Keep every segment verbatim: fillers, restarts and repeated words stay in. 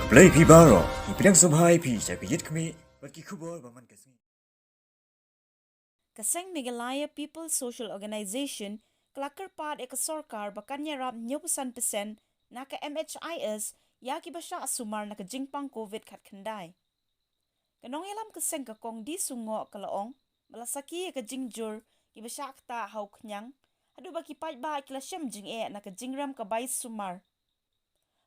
Khublei phi baroh, ngi pdiang sngewbha ïa phi sha ka Ïit Khmih bad ki khubor ba man ka sngi. Ka seng Meghalaya People's Social Organisation ka la kyrpad ïa ka sorkar ba kan ïarap hynñiewphew san percent na ka M H I S ïa kiba shah sumar na ka jingpang Covid khatkhyndai. Ka nongïalam ka seng ka Kong D. Sungoh ka la ong ba la sakhi ïa ka jingjur kiba shah ktah ha u khñiang haduh ba ki paidbah ki la shem jingeh na ka jingrem ka bai sumar.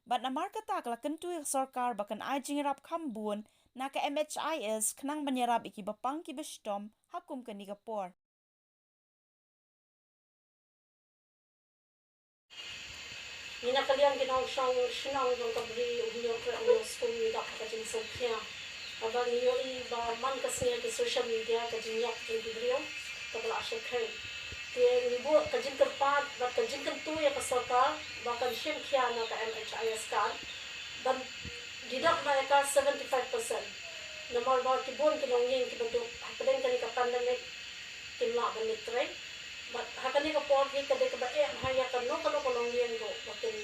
Bad namar kata ka la kyntu ïa ka sorkar ba kan ai jingïarap kham bun na ka M H I S khnang ban ïarap ïa kiba pang kiba shitom ha kum kane ka por. Ngi na ka liang ki nongshong shnong jong ka Bri, u hynñiew treh u hynñiew skul ngi dap ha ka jingsngewkhia. Haba ngi ïohi ba man ka sngi ha ki social media ka jingïap jong ki briew kaba la shyrkhei. Te ngi buh ka jingkyrpad bad ka jingkyntu ïa ka sorkar ba kan shim khia na ka M H I S card ban deduct noh ïa ka seventy five percent. Namar ba ki bun ki longïing kiba duk hapdeng kane ka pandemic kim lah ban leit trei. Bad ha kane ka por hi ka dei kaba eh bha ïa kano kano ka longïing ruh ba kin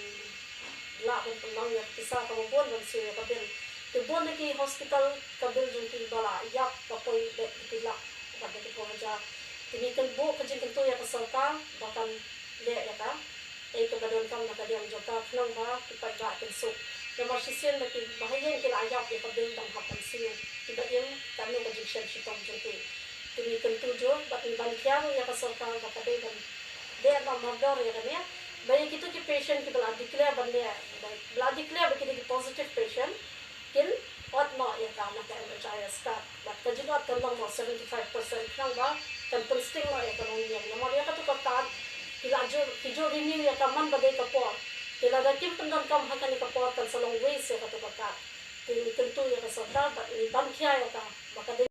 lah ban pynlong ïa ka pisa kaba bun ban siew ïa ka bill. Te bun na ki hospital ka bill jong ki ba la ïap ba poi beit ki lak bad da ki phew hajar. Te ngi kynbuh ka jingkyntu ïa ka sorkar ba kan leh ïa ka ei kaba donkam na ka liang jong ka khnang ba ki paidbah kin suk. Namar shisien ba ki bahaïing ki la ïap ïa ka bill dang hap ban siew kiba im katno ka jingshem shitom jong ki. Te ngi kyntu jur bad ngi ban khia ruh ïa ka sorkar ba ka dei ban leh noh mardor ïa kane ba ïa kito ki patient kiba la declare ban leh ba la declare ba ki dei ki positive patient kin ot noh ïa ka na ka M H I S card. Bad ka jingot kan long noh seventy five percent khnang ba kan pynsting noh ïa ka longïing. Namar ïa kato ka card ki la jur, ki jur renew ïa ka man ba dei ka por. Te lada kim pyndonkam ha kane ka por kan sa long waste ïa kato ka card. Te ngi kyntu ïa ka sorkar bad ngi ban khia ïa ka